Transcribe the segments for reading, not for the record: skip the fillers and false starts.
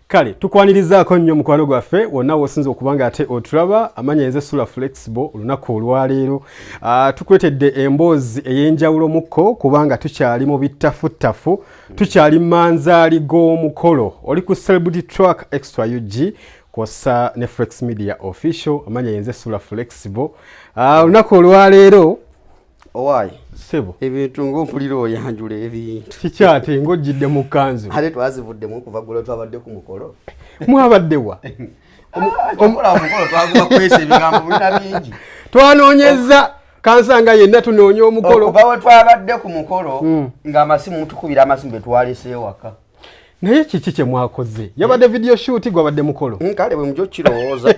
Kale tukwanirizaako nnyo mukwano gwaffe wonna wosinza okuba nga ate otulaba. Amanya enze Sula Flexible. Olunaku olwaleero tukuletedde emboozi ey'enjawulo mukko, kubanga tukyali mu bittafuttafu, tukyali manzaali g'omukolo. Oli ku Celebrity Track Extra UG kwossa ne Flex Media Official. Amanya yenze Sula Flexible. Olunaku olwaleero Owaayi. Sebo. Ebintu ngaompulira oyanjula ebintu. Kikyate ng'ojjidde mu kkanzu. Ate twazivuddemu okuva ggulo, twabadde ku mukolo. Mwabaddewa? Okola omukolo, twaguba kwesa ebigambo bulina bingi. Twanoonyezza kansanga yenna, tunoonya omukolo. Okuva we twabadde ku mukolo, ng'amasimu mutukubira amasimu betwalese ewaka. Naye kiki kye mwakoze? Yabadde video shoot, gwabadde mukolo? Kale bwe mujja okukirowooza.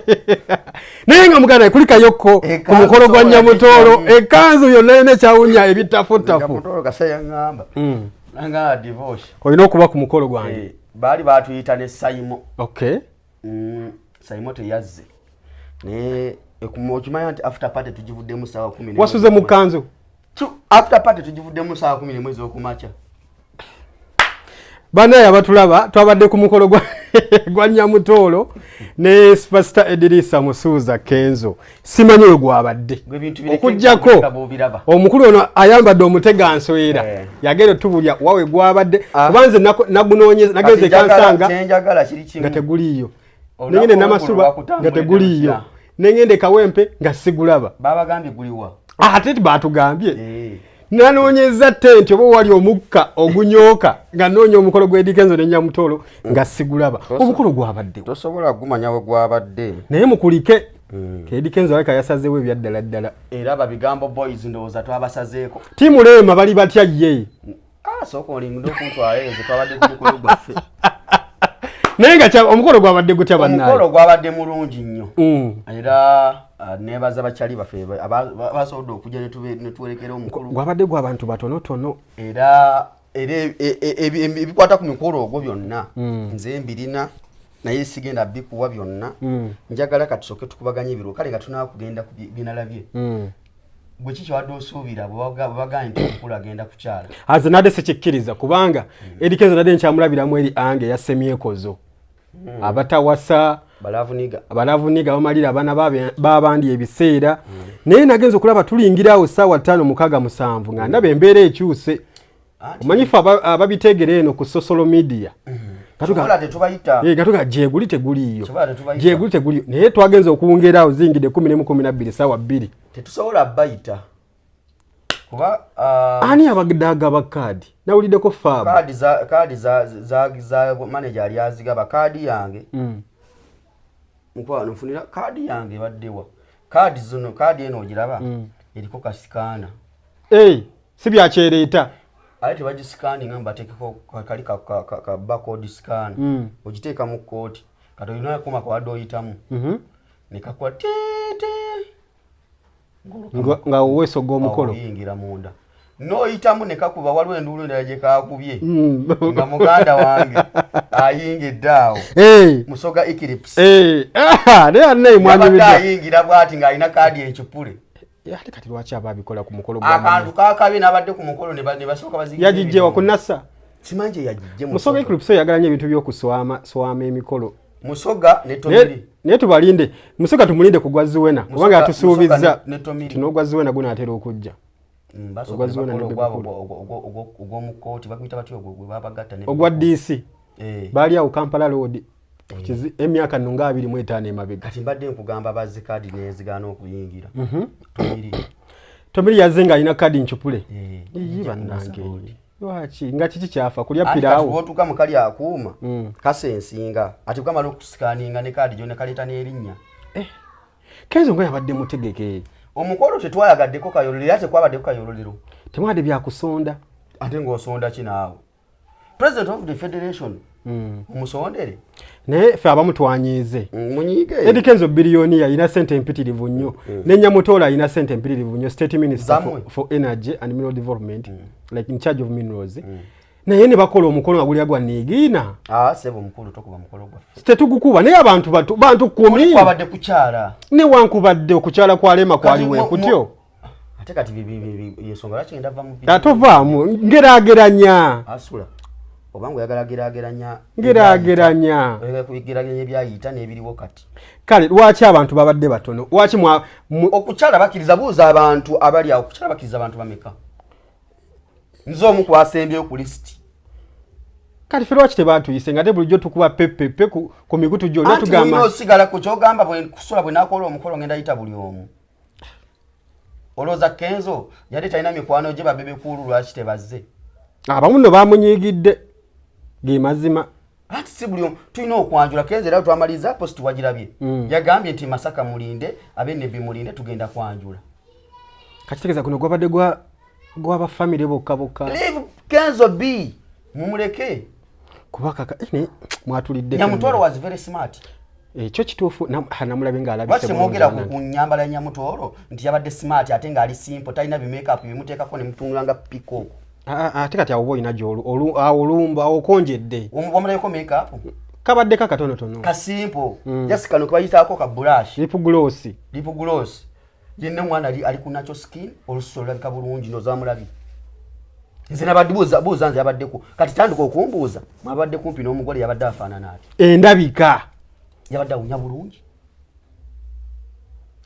Naye nga muganda kulikayokko ku Ekkanzu mukolo gwa sobola Nyamutoolo. kigyamu. Ekkanzu yonna yonna ekyawunya ebittafuttafu. Mutoolo kasa yaŋŋamba nanga divorce. Olina okuba ku mukolo gwange. Eh, baali batuyita ne Saimo. Saimo teyazze, naye okimanya nti after party tugivuddemu saawa 11. Wasuze mu kkanzu? After party tugivuddemu saawa 11 ez'okumakya. Banaye abatulaba, twabadde ku mukolo gwa Nyamutoolo ne Superstar Edirisa Musuuza Kenzo. Simanyi we gwabadde. Gwe bintu bireke. Okugjako Nga bw'obiraba. Omukulu ono ayambadde omuteganswera yagenda otubulya wawe gwabadde, kuba nze nagunoonyeza, nagenze Kati kansanga kyenjagala kiri kimu. Nga teguliiyo. Olunaku Nengende olweggulo Namasuba nga lwakutambulidde teguliiyo. lutya? Nengende Kawempe nga sigulaba. Babagambye guliwa? Ate batugambye. Eh. Nanoonyeza tenti oba wali omukka ogunyooka nga noonya omukolo gw'Eddy Kenzo ne Nyamutoolo nga sigulaba. Omukolo gwabaddewo? Tosobola gumanya we gwabadde. Naye mukulike Eddy Kenzo aleka yasazeewo ebyaddala ddala. Era babigambo boys ndowooza twabasazeeko. Tiimu Leema bali batya ye? Ah, sooka olinde okuntwala ezo, twabadde ku mukolo gwaffe. Naye nga omukolo gwabadde gutya, Bannaaye? Bannaaye, Gwabadde mulungi nnyo era nebaza bakyali baffe basobodde okujja ne tuwerekera omukulu. Gwabadde gw'abantu batonotono. Era ebikwata ku mikolo ogwo byonna nze mbirina, naye sigenda bikuwa byonna. Njagala katusooke tukubaganye ebirwo. Kale nga tunakugenda ku byenalabye, gwe ki kyewadde osuubira bwe bagambye nti omukulu agenda kukyala? Aze nadde sikikkiriza, kubanga Eddy Kenzo nadde nkyamulabiramu eri ange yasemyekozo abatawasa. Balavuniga. Abalavuniga bamalira abaana b'abandi ebiseera. Naye nagenza okulaba tulingira awo ssaawa 5, 6, 7 nga ndaba embeera ekyuse. Omanyi ffe ababiteegera eno ku social media. Kyobola tetubayita. Eh, nga tuga gyeguli teguliiyo. Kyobola tetubayita. Gyeguli teguliyo, naye twagenza okuwungera awo zingidde 11, 12, saawa 2. Tetusobola bayita kuba Ani abadde agaba kaadi? Nawuliddeko faabu. Kaadi za manager ali azigaba. Kaadi yange, mukwano, nfunira kaadi yange ebaddewa? Kaadi zino, kaadi eno ogiraba, eriko ka scanner. Hey, si byakyereeta. Ate tebagisikaninga, batekeko kali ka barcode scanner. Ogiteeka mu kooti, kati olina akuma kawadde oyitamu nekakuwa tete. Nga weesoga omukolo. Oyingira munda n'oyitamu ne kakuba. Waliwo enduulu endala gye kakubye nga muganda wange ayingidde awo. Hey, Musoga Eclipse. Hey, ah, naye anaye Yabadde mwanyumidwa. Ayingira bw'ati ng'alina kaadi enkipule. Ate kati lwaki aba abikola ku mukolo gwa Akantu kakabye n'abadde ku mukolo ne basooka bazingira. Yagijjewa ku nasa? Simanyi gye yagijje. Musoga Eclipse oyagala nnyo ebintu by'okuswama swama emikolo. Musoga ne Tomiri. Naye tubalinde, Musoga tumulinde ku gwa Zuwena, kubanga atusuubizza. Musoga ne Tomiri. Tino ogwa Zuwena gunaatera okujja. Basooka Ogwa ne Zuwena bakola ne ogwabwe Bebe Cool. ogw'omu kkooti baguyita batya ogwo gwe babagatta ne Ogwa Bebe Cool? DC. Eh. Baali awo Kampala Road. Emyaka nno nga 25 emabega. Kati mbadde nkugamba bazze kaadi nezigaana okuyingira. Tomiri. Tomiri yazze ng'alina kaadi ncupule. Eh, Iyi ejja ku bannange, Nasa Road. Lwaki nga kiki kyafa kulya Anti kati piraawo? bw'otuuka mu kali akuuma kasensinga, ati kamala okusikaninga ne kaadi gyo ne kaleeta n'erinnya. Kenzo nga yabadde mutegeke. Omukolo tetwayagaddeko kayololero, era tekwabaddeko kayololero. Temwadde byakusonda. Ate ng'osonda ki naawe? President of the federation omusondere? Naye ffe abamu twanyiize. Munyiige. Eddy Kenzo biliyoni, alina sente empitirivu nnyo, ne Nyamutoolo alina sente empitirivu nnyo, state minister Zammwe. for energy and mineral development, like in charge of minerals, naye ne bakola omukolo nga gulya gwa niigiina. Ah, sebo omukulu tokuba mukolo gwaffe. Tetugukuba, naye abantu bantu 10. Kwabadde kukyala. Newankubadde okukyala kwa Lema kwali Kati wekutyo. Ate kati yensonga lwaki ngenda va mu video. Atovaamu, ngeraageranya. Asula. Obanga oyagala geraageranya, Geraageranya. Oyagala kugeraageranya ebyayita n'ebiriwo kati. Kale lwaki abantu babadde batono? Lwaki Okukyala bakkiriza, buuza abantu abali awo, okukyala bakkiriza abantu bameka? Nze omu kwasembyeyo ku lisiti. Kati ffe lwaki tebatuyise, nga te bulijjo tukuba pepepe ku mikutu gyonna? Anti mulina Tugamba osigala ku kyogamba kusula bwe nakola omukolo ngenda yita buli omu. Olowooza Kenzo yali talina mikwano gye babebekuulu? Lwaki tebazze? Abamu nno bamunyiigidde, ge mazima. Anti si buli omu tulina okwanjula Kenzo. Era twamaliriza post wagirabye. Yagambye nti Masaka mulinde, abenebbi mulinde, tugenda kwanjula. Kakitegeeza guno gwabadde gwabafamire bokka bokka. Leave Kenzo b mumuleke. Kuba kaka naye mwatulidde. Nyamutoro was very smart. Ekyo kituufu, namulabye Lwaki ng'alabise temwogera bulungi. ku nyambala ya Nyamutoro nti yabadde smart ate ng'ali simple, talina bimakeup bimuteekako ne mutunula nga peacock? Ah, ah, ate kati awo oba olina gy'olu awo olumba awo okonjedde. Wamulabyeko makeup? Kabaddeko akatonotono. Ka simple, just kano kebayitaako ka brush. Lip gloss. Lip gloss yenna. Omwana ali ku natural skin, olususu olulabika bulungi. Nozamulabye nze nabadde buuza buuza nze yabaddeko. Kati tandika okumbuuza, mwabadde kumpi n'omugole, yabadde afaanana ati? Endabika. Yabadde awunya bulungi,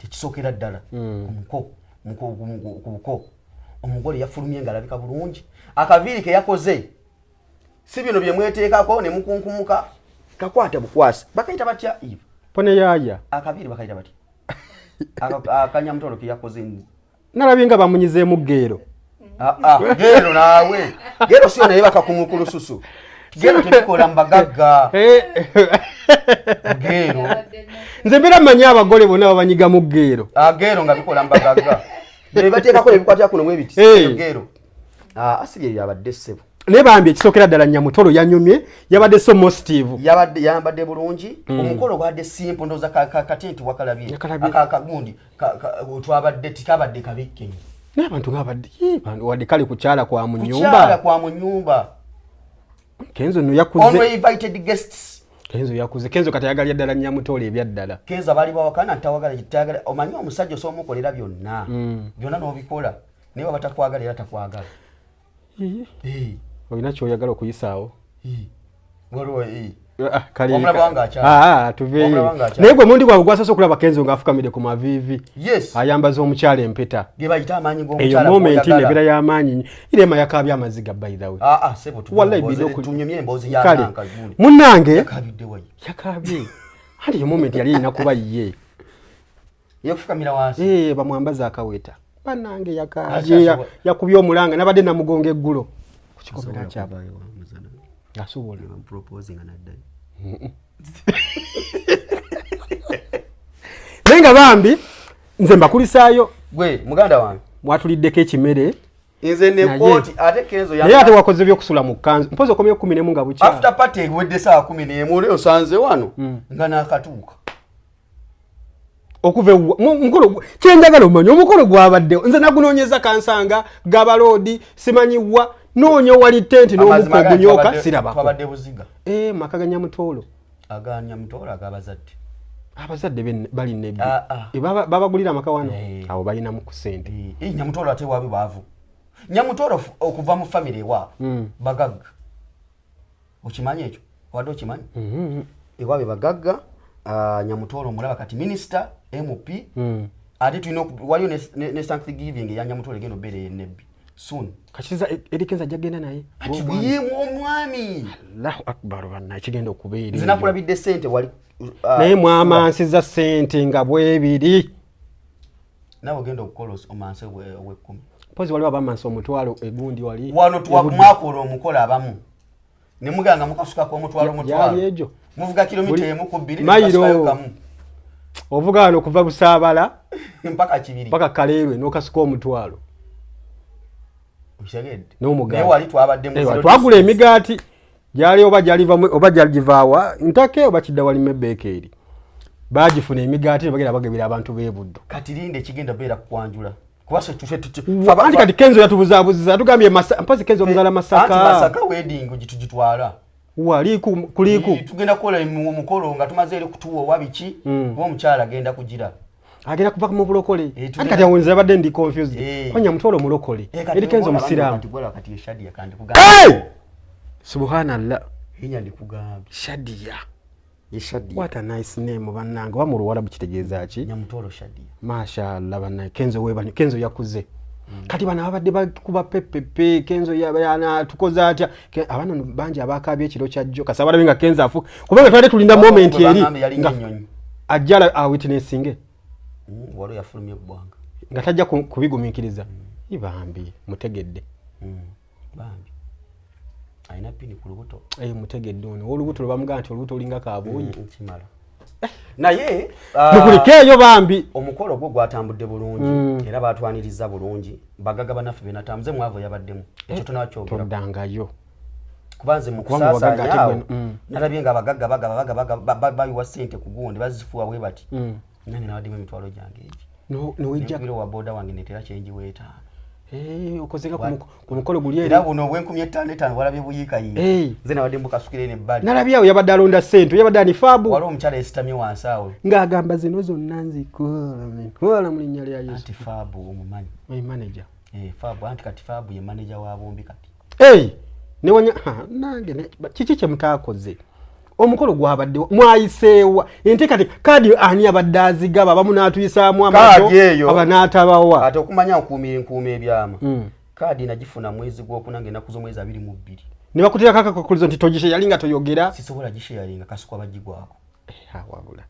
tekisookera ddala omuko ku buko. Omugole yafulumye ng'alabika bulungi, akaviiri ke yakoze si bino bye mweteekako ne mukunkumuka, kakwata bukwasi. Bakayita batya, Eve? Pone yaaya. Akaviiri bakayita batya? Akanyamutolo ke yakoze. Nalabye nga bamunyizeemu geero. Ah, ah, geero naawe, geero siyo naye bakakumu ku lususu. Geero tebikola mu bagagga. Geero. Nze mbeera mmanyi abagole bonna babanyigamu geero. Ah, geero nga bikola mu bagagga, bebateekako ebikwatira kuno mwebiti. Geero asiri ebyo abadde ssebo. Naye bambi, ekisookera ddala Nyamutolo yanyumye, yabadde so positive. Yabadde yambadde bulungi. Omukolo gwabadde simple, ndowooza kati nti wakalabye. Yakalabye. Kagundi twabadde tikabadde kabikkenyi. Naye abantu ngabadde bantu wadde kale kukyala kwa mu Kukyala nyumba. Kwa mu nyumba. Kenzo nno yakuze. Only invited guests. Kenzo yakuze. Kenzo kati ayagalya ddala Nyamutolo ebya ddala. Kenzo abali bawakana ntawagala kitayagala. Omanyi omusajja osobola omukolera byonna byonna n'obikola, naye waba takwagala era takwagala. Olina kyoyagala okuyisaawo? Waliwo. Ah, kale. Wamulaba nga akyala. Ah, ah, tuveeyo. Wamulaba nga akyala. Naye gwe mundi gwawe gwasoose okulaba Kenzo ng'afukamidde ku maviivi, Yes. ayambaza omukyala empeta. Ge bayita amaanyi Eyo g'omukyala moment gw'oyagala. nebeera y'amaanyi nnyo. Irema yakaabye amaziga, by the way. Ah, ah, sebo, Wallahi bino tunyumye emboozi Kale ya nanka gundi. munnange. Yakabidde wayi? Yakaabye, anti eyo moment yali erina kuba ye. Yakufukamira wansi. Eh, bamwambaza akaweta, bannange yakaabye. Acha, Yakubye omulanga, nabadde namugonga eggulo ku kikomera kyabwe, asobola. Proposing anaddayo. Naye nga bambi nze mbakulisaayo. Gwe muganda wange. Mwatuliddeko ekimere. Nze ne kooti ate Kenzo. Naye ate wakoze byokusula mu kkanzu, mpozi okomyeyo 11 nga bukya. After party ewedde saa 11, oli osanze wano nga nakatuuka. Okuva ewuwa mukolo kyenjagala omanya omukolo gwabaddewo, nze nagunoonyeza kansanga gabaloodi, simanyi wa noonya wali tenti n'omukka Amazima gali ogunyooka, sirabako. Twabadde Buziga. Eh, maka ga Nyamutolo. Aga Nyamutolo ag'abazadde. Abazadde bali nebbi. Ah, ah. Eh, babagulira amaka wano. Eh. Awo balinamu ku ssente. Eh, Nyamutolo ate waabwe baavu. Nyamutolo okuva mu famire ewaabwe bagagga. Okimanyi ekyo? Wadde okimanyi? Ewaabwe bagagga. Ah, Nyamutolo omulaba kati minisita, MP. Ate tulina waliyo ne thanksgiving eya Nyamutolo egenda obeera enebbi soon. Kakiza Eddy Kenzo ajja genda naye. Ati yimu omwami. Allahu akbar, banna, ekigenda okubeera Nze eyo. nakulabidde sente wali Naye mwamansiza ssente nga bwebiri. Nawe ogenda okukola omanse ow'ekkumi. Mpozi waliwo abamansa omutwalo egundi wali. Wano Ebuddu. Mwakola omukolo abamu ne muganga mukasukako omutwalo omutwalo. Gyali egyo. Muvuga kilomita 1 ku 2. Mayiro. Mukasukayo kamu. Ovuga wano kuva Busaabala mpaka Kibiri. Mpaka Kaleerwe n'okasuka omutwalo. Okitegedde? N'omugaati. Naye wali twabadde mu Ewa, zero twagula distance. Emigaati gyali oba gyaliva oba gyagivaawa ntake oba kidda wali mebeeka eri bagifuna emigaati ne bagenda bagabira abantu b'ebuddo. Kati linda ekigenda beera kukwanjula kuba Anti kati Kenzo yatubuzaabuziza, atugambye mpozi Kenzo omuzaala anti Masaka. Masaka wedding gitugitwala. Wali kuliku. Tugenda kukola omukolo nga tumaze eri kutuwa owa biki, kuba omukyala agenda kugira. Agenda kuva mu bulokole. Eh, Anti kati awo nze abadde ndi confused. Eh. Konya mutwalo omulokole, Eh, kati Eddy Kenzo omwana omusiraamu. kati gwala kati eshadia kandi kugamba. Hey! Subhanallah. Erinnya ndikugambye. Shadia. Ye Shadia. What a nice name bannange. Oba mu Luwarabu kitegeeza ki? Nyamutoro Shadia. Mashallah bannange. Kenzo weebale. Kenzo yakuze. Kati bano ababadde bakuba pepepe Kenzo tukoze atya? Abaana bangi abakaabye ekiro kya jjo. Kasaba balabe nga Kenzo afu. Kubanga twali tulinda moment eri. Nga ajja a witnessinge. Waliwo yafulumye eggwanga. Nga tajja kubigumiikiriza. Bambi mutegedde. Bambi. Alina pini ku lubuto. Mutegedde ono. Olubuto lwe bamugamba nti olubuto olinga kabuuyi. Kimala. Naye mukulikeeyo bambi. Omukolo gwo gwatambudde bulungi era batwaniriza bulungi. Bagaga bannaffe be natambuze mwavu yabaddemu. Ekyo tonakyogera. Toddangayo. Kuba nze mu kusaasaanya awo nalabye nga abagagga bagaba bayiwa ssente ku gundi bazifuwa bwe bati. Nange nabaddemu emitwalo gyange egi. Nowejja wa boda wange netera kyenji w'etaano. Okozeka ku mukolo guli eri. Era buno obw'enkumi etaano etaano walabye buyiikayiika. Nze nabadde mbukasukira eno ebbali. Nalabye awo yabadde alonda ssente, yabadde ani faabu. Waliwo omukyala yeesitamye wansi awo. Ng'agamba zino zonna nzikola mu linnya lya Yesu. Anti faabu omumanyi. My manager. Faabu, anti kati faabu ye manager wa bombi kati. Newanya nange kiki kye mutaakoze? Omukolo gwabadde mwayiseewa enteekateeka kaadi ani abadde azigaba abamu n'atuyisaamu amaaso aba n'atabawa. Ate okumanya nkuuma ebyama. Kaadi nagifuna mwezi gwokuna ng'ennaku z'omwezi 22. Ne bakuteekako akakwakkulizo nti togisheyalinga nga toyogera. Sisobola gisheyalinga kasukwa bagigwako. Wabula.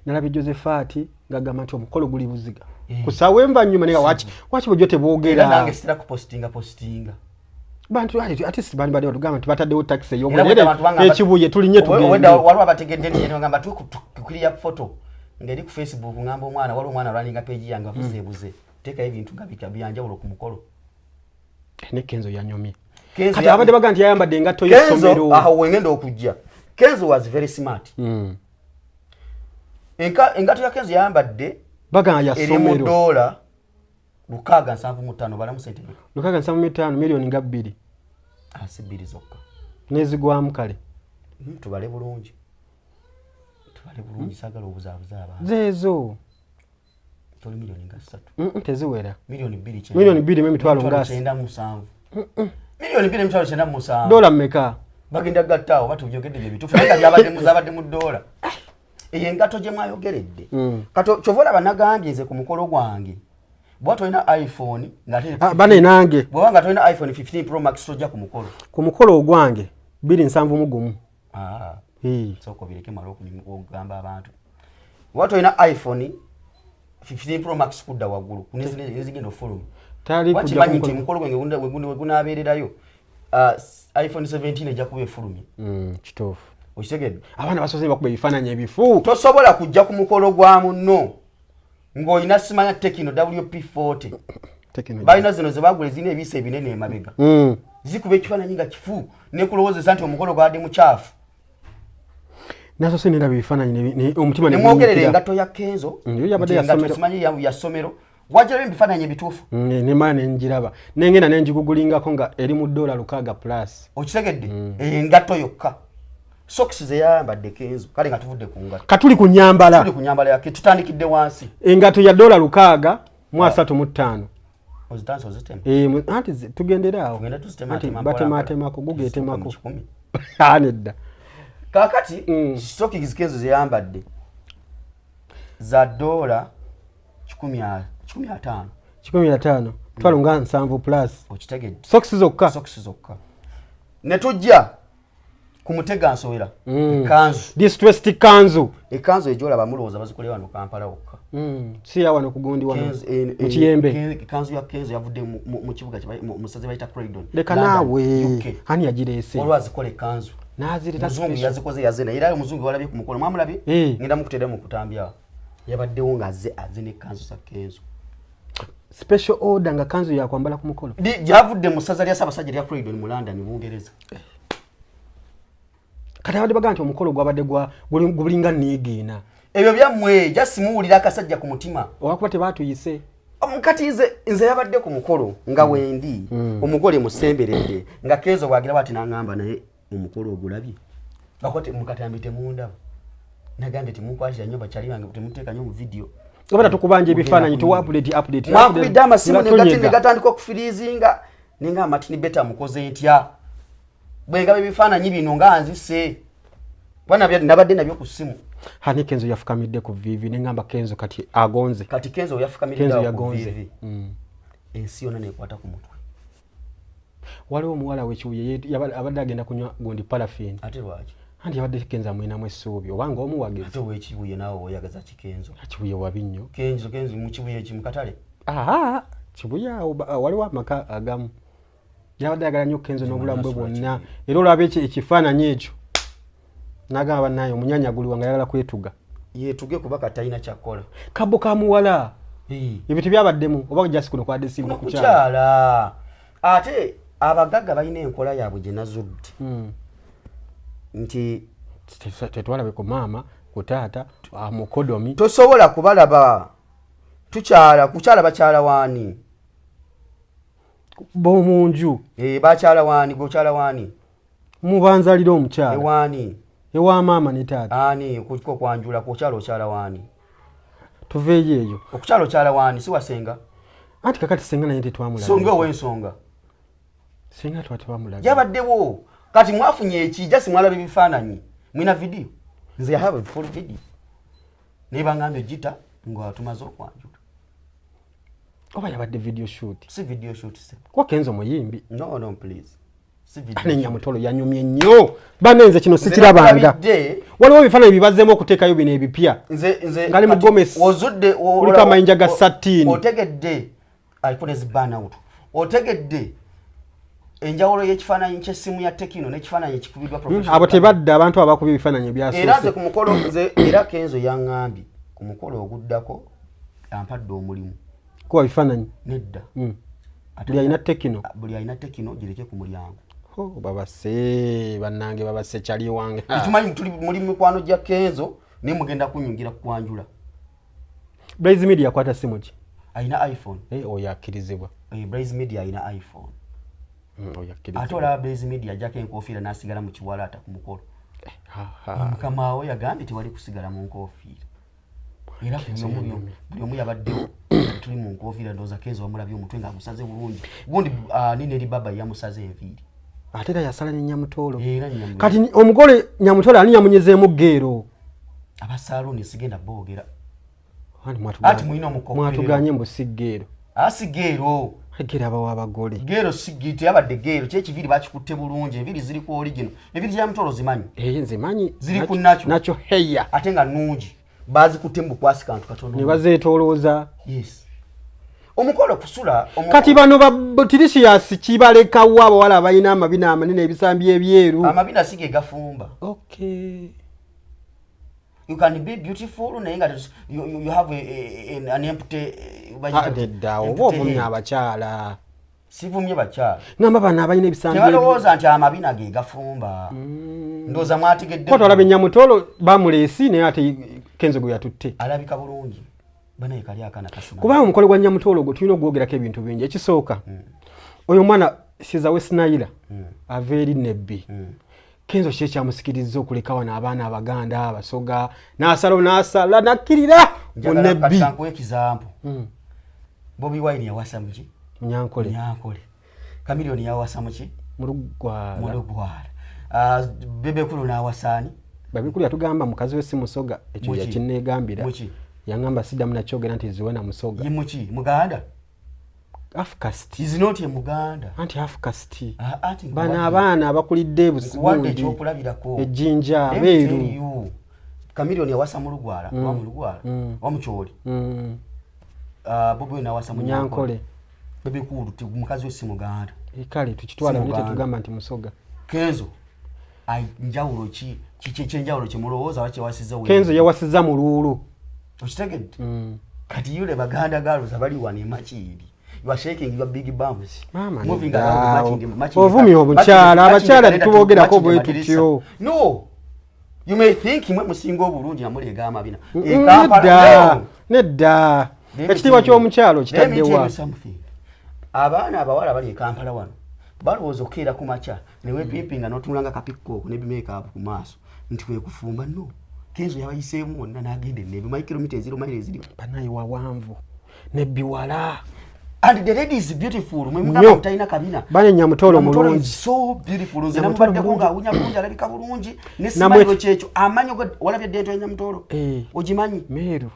Nalabye Josephat ng'agamba nti omukolo guli buziga. Ku ssaawa envannyuma naye waki bulijjo teboogera. Era nange sitera kupositinga. Bantu ate si bandi badde batugamba nti bataddewo takisi ey'obwerere ekibuye tulinye tugende. Waliwo abategedde nti bagamba tukiriya photo ng'eri ku Facebook ngamba omwana waliwo omwana alwaninga page yange abuzeebuze teekayo ebintu nga byanjawulo ku mukolo. Ne Kenzo yanyumye. Kati abadde bagamba nti yayambadde engatto y'essomero. Kenzo awo wengenda okujja. Kenzo was very smart. Engatto ya Kenzo yayambadde bagamba ya eri mu dola 675 balamu sente. 675 milioni nga 2. Si bbiri zokka. Nezigwamu kale. Tubale bulungi. Tubale bulungi saagala obuzaabuza abantu. Zeezo. Toli milioni nga 3. Teziwera. Milioni 2. Milioni 2 emitwalo nga 97. Milioni 2 emitwalo 97. Dola mmeka? Bagenda gattaawo batujogedde bye bituufu naye nga byabadde muzabadde mu dola. Eyo engatto gye mwayogeredde. Kati ky'ova olaba nagambye nze ku mukolo gwange. Bw'oba tolina iPhone ng'ate bane nange. Bw'oba nga tolina iPhone 15 Pro Max tojja ku mukolo. Ku mukolo ogwange 271. Sooka obireke male okugamba abantu. Bw'oba tolina iPhone 15 Pro Max kudda waggulu nezigenda ofuluma. Wakimanyi nti omukolo gwange wegunaabeererayo iPhone 17 ejja kuba efulumye. Kituufu. Okitegedde? Abaana basoose bakuba ebifaananyi ebifu. Tosobola kujja ku mukolo gwa munno ng'olina simanya Tecno WP40. Balina zino ze bagula ezirina ebiisa ebinene emabega. Zikuba ekifaananyi nga kifu nekulowoozesa nti omukolo gwabadde mukyafu. Nasoose neraba ebifaananyi omutima ne Nemwogerera engatto ya Kenzo. Yabadde ya ssomero. Simanyi ya ssomero. Wagirabye ebifaananyi ebituufu. Nemala ne ngiraba. Nengenda ne ngigugulingako nga eri mu dola 6 plus. Okitegedde? Engatto yokka. Socks ze yayambadde Kenzo. Kale nga tuvudde ku ngatto. Katuli ku nnyambala. Tuli ku nnyambala yake tutandikidde wansi. Engatto ya dola 635. Ozitanso ozitema. Anti tugendera awo. Tugenda tuzitema anti ate batematemako guge etemako. Nedda. Kaakati stockings Kenzo ze yayambadde za dola 150. 150. Twalo nga 7 plus. Okitegedde. Socks zokka. Socks zokka. Ne tujja ku mutega nsowera. Ekanzu. Distressed kanzu. Ekanzu ejolaba mulowooza bazikole wano Kampala wokka. Si ya wano kugundi wano. Mu Kiyembe. Ekanzu ya Kenzo yavudde mu kibuga mu ssaza bayita Croydon. Leka naawe. Ani yagireese? Waliwo azikola ekanzu. N'azireta Muzungu yazikoze yazena. Era omuzungu walabye ku mukolo. Mwamulabye? Ngenda mukuteera mu kutambya. Yabaddewo ng'azze azze n'ekkanzu za Kenzo. Special order nga kanzu yakwambala ku mukolo. Gyavudde mu ssaza lya Ssaabasajja lya Croydon mu London, Bungereza. Kati abadde bagamba nti omukolo gwabadde gulinga nniigiina. Ebyo byammwe just muwulira akasajja ku mutima. Olwakuba tebaatuyise. Kati nze yabadde ku mukolo nga wendi omugole musemberedde nga Kenzo bw'agira bw'ati n'aŋŋamba naye omukolo ogulabye. Bakote mukatambi temundaba. Nagambye temunkwatira nnyo bakyali bange temuteeka nnyo mu video. Oba tukubanja ebifaananyi tuwa update. Mwakubidde amasimu ne gatandika okufiriizinga. Nenga Martin Beta mukoze ntya? Bwengaba ebifaananyi bino nga nzise, kuba nabadde nabyo ku ssimu. Hani Kenzo yafukamidde ku vivi, neŋŋamba Kenzo kati agonze. Kati Kenzo yafukamidde Kenzo ku yagonze. vivi, ensi yonna nekwata ku mutwe. Waliwo omuwala w'ekibuye abadde agenda kunywa gundi paraffin. Ate lwaki? Anti yabadde Kenzo amwinamu essuubi obanga omuwagizi. Ate owekibuye naawe oyagaza kikenzo? Kibuye wabi nnyo. Kenzo, Kenzo mukibuye ki? Mukatale? Aha, Kibuye awo waliwo amaka agamu. Yabadde ayagala nnyo Kenzo n'obulamu bwe Nasula bwonna. Kibuye. Era olaba ekifaananyi ekyo n'agamba, bannaye, omunyanya guliwa, nga ayagala kwetuga. Yetuge, kuba kati talina kyakkola. Kabbo ka muwala, ebyo tebyabaddemu oba just kuno kwadde simba kukyala? Kukyala. Ate abagagga balina enkola yaabwe gye nazudde nti Tetwalabe ku maama, ku taata, mukodomi. Tosobola kubalaba tukyala kukyala. Bakyala waani? Bomunju. Eh, bakyala waani? Gokyala waani? Mubanzalira omukyala. Ewaani? Ewa maama ne taata. Ani kuko kwanjula kukyala? Okyala waani? Tuveeyo eyo. Okukyala okyala waani? Si wasenga? Anti kakati senga naye tetwamulaba. Songa ow'ensonga. Senga twa tebamulaba. Yabaddewo. Kati mwafunye eki? Just mwalaba ebifaananyi. Mwina video? Nze I have a full video, naye bangambye gita nga tumaze okwanjula. Oba yabadde video shoot? Si video shoot se. Kuba Kenzo muyimbi. No, no, please, si video. Ane Nyamutolo yanyumye nnyo. Banenze kino sikirabanga. Nalabidde. Waliwo ebifaananyi bibazeemu okuteekayo bino ebipya. Nze Ngali mu kati Gomez. Ozudde Kuliko amayinja ga satini. Otegedde aliko ne zibanawutu. Otegedde enjawulo y'ekifaananyi ky'essimu ya Tecno n'ekifaananyi ekikubiddwa professional Abo camera. Tebadda abantu abakubye ebifaananyi Era nze ebyasoose. ku mukolo, nze era Kenzo yaŋŋambye ku mukolo oguddako ampadde omulimu. Kuba bifaananyi? Nedda. Ate Buli alina Tecno. Buli alina Tecno gireke ku mulyango. Oh, babase bannange, babase kyali wange. Tetumanyi tuli muli mikwano gya Kenzo, naye mugenda kunyungira kwanjula. Blaze Media akwata simu ki? Alina iPhone. Eh, oyo akkirizibwa. Eh, Blaze Media alina iPhone. Oyo Ate akkirizibwa. olaba Blaze Media ajjako enkofiira n'asigala mu kiwalaata ku mukolo. Ha, ha. Mukama we yagambye tewali kusigala mu nkofiira, era buli omu yabaddewo tuli mu nkofiira. Ndowooza Kenzo wamulabye omutwe ng'agusaze bulungi gundi, nini eri baba yamusaze enviiri. Ate era yasala ne Nyamutoolo. Era Nyamutoolo. Kati omugole Nyamutoolo ani yamunyezeemu geero? Abasaaluuni sigenda boogera. Anti Ati mulina omukopperero. Mwatuganye mbu si geero. Asi geero. Geero abawa abagole. Geero si teyabadde geero. Kyekiviiri bakikutte bulungi, enviiri ziri ku original. Enviiri za Mutoolo zimanyi? Eh, nze manyi. Ziri ku nakyo. Nakyo heya. Ate nga nnungi, bazikutte mu bukwasi kantu katono. Ne bazeetolooza. Yes, omukolo kusula Kati bano ba Tirisias kibalekawo abawala abalina amabina amanene, ebisambi ebyeru. Amabina si ge gafumba. Okay. You can be beautiful naye nga you have an empty Ah, nedda, oba ovumya abakyala. Sivumye bakyala. Ngamba bano abalina ebisambi Tebalowooza nti amabina ge gafumba. Ndowooza mwategedde. Kwata olaba Enyamutoolo bamuleesi, naye ate Kenzo gwe yatutte. Alabika bulungi banaye, kali akaana kasima. Kubanga omukolo gwa Nyamutoolo ogwo tulina okugwogerako ebintu bingi. Ekisooka, oyo omwana siza Wesinaira ava eri Nebbi. Kenzo ki ekyamusikirizza okuleka wano abaana Abaganda, Abasoga, n'asalawo n'asala nakkirira mu Njagala Nebbi? kati kankuwe example. Bobi Wine yawasa muki? Munyankole. Nyankole. Kamiliyoni yawasa muki? Mulugwala. Mulugwala. Ah, Bebe Cool n'awasaani? Babikulu yatugamba mukazi we si Musoga, ekyo Muki? yakinneegambira. Muki? Yaŋŋamba siddamu nakyogera nti Ziwena Musoga. Ye muki? Muganda. Half caste. Is not a Muganda. Anti half caste. Ah, ati Bano abaana abakulidde nkuwadde ebugundi ekyokulabirako. ejjinja Let me tell beeru. you, Chameleone yawasa Mulugwala oba Mulugwala oba Mukyoli. Bobi Wine nawasa Munyankole. Bebe Cool mukazi we si Muganda. Eh, kale tukitwala Si naye Muganda. tetugamba nti Musoga. Kenzo ai njawulo ki kiki ekyenjawulo kyemulowooza wakyewasiza? Kenzo yawasiza muluulu. Okitegedde? Kati yule Baganda girls abali wano emakindi, you are shaking your big bums. Maama, Moving nedda. around Makindye- Ovumye omukyala, Makindye abakyala kalenda tetuboogerako Makindye bwe madirisa. tutyo. No, you may think mwe musinga obulungi namuleega amabina. E Nedda, nedda, ekitiibwa ky'omukyalo kitaddewa? Abaana abawala bali e Kampala wano balowooza okukeera ku makya newepimpinga n'otunula nga kapikkooko nebimakeup ku maaso nti kwekufumba. No, Kenzo yabayiseemu wonna n'agenda enebi mayi kilomita eziro mayiro eziri. Banaye wawanvu, Nebbi wala. And the lady is beautiful. Mwe mugamba mutalina kabina. Bane Nyamutolo mulungi. So beautiful. Nze namubaddeko nga awunya bulungi, alabika bulungi. Ne smile kyekyo. Amanyo go walabye dento ya Nyamutolo. Eh. Ogimanyi? Meeru.